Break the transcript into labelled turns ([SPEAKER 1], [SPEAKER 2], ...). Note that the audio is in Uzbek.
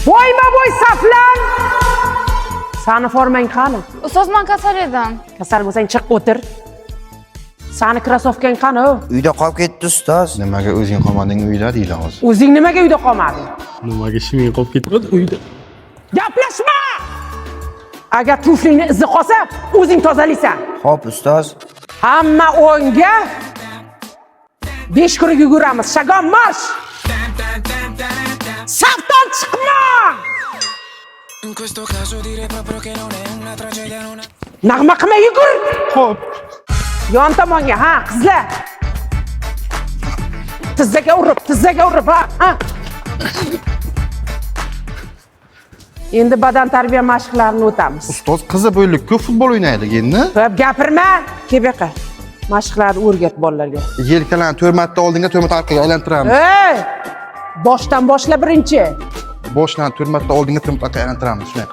[SPEAKER 1] Bo'yma bo'y saflan. Sani formang qani?
[SPEAKER 2] Ustoz, man kasal edim.
[SPEAKER 1] Kasal bo'lsang, chiq, o'tir. Sani krossovkang qani? O?
[SPEAKER 3] Uyda qolib ketdi, ustoz.
[SPEAKER 4] Nimaga o'zing qolmading uyda, deydi hozir.
[SPEAKER 1] O'zing nimaga uyda qolmading?
[SPEAKER 5] Nimaga shiming qolib ketmadi uyda?
[SPEAKER 1] Gaplashma! Agar tuflingni izi qolsa, o'zing tozalaysan.
[SPEAKER 3] Xo'p, ustoz.
[SPEAKER 1] Hamma o'ngga, 5 круг yuguramiz. Шагом марш! Safdan chiqma!
[SPEAKER 6] In questo caso dire proprio che non è una tragedia, non è.
[SPEAKER 1] Nag'ma qilma, yugur!
[SPEAKER 4] Xo'p.
[SPEAKER 1] Yon tomonga, ha, qizlar. Tizzaga urib, tizzaga urib, ha, ha. Endi badan tarbiya mashqlarini o'tamiz.
[SPEAKER 4] Ustoz, qizi bo'ldik-ku, futbol o'ynaylik endi.
[SPEAKER 1] Ko'p gapirma, kel bu yoqqa. Mashqlarni o'rgat bolalarga.
[SPEAKER 4] Yelkalarni 4 marta oldinga, 4 marta orqaga aylantiramiz.
[SPEAKER 1] Ey! Boshdan boshla birinchi.
[SPEAKER 4] Boshdan 4 marta oldinga, 4 marta orqaga aylantiramiz, shunday qilib.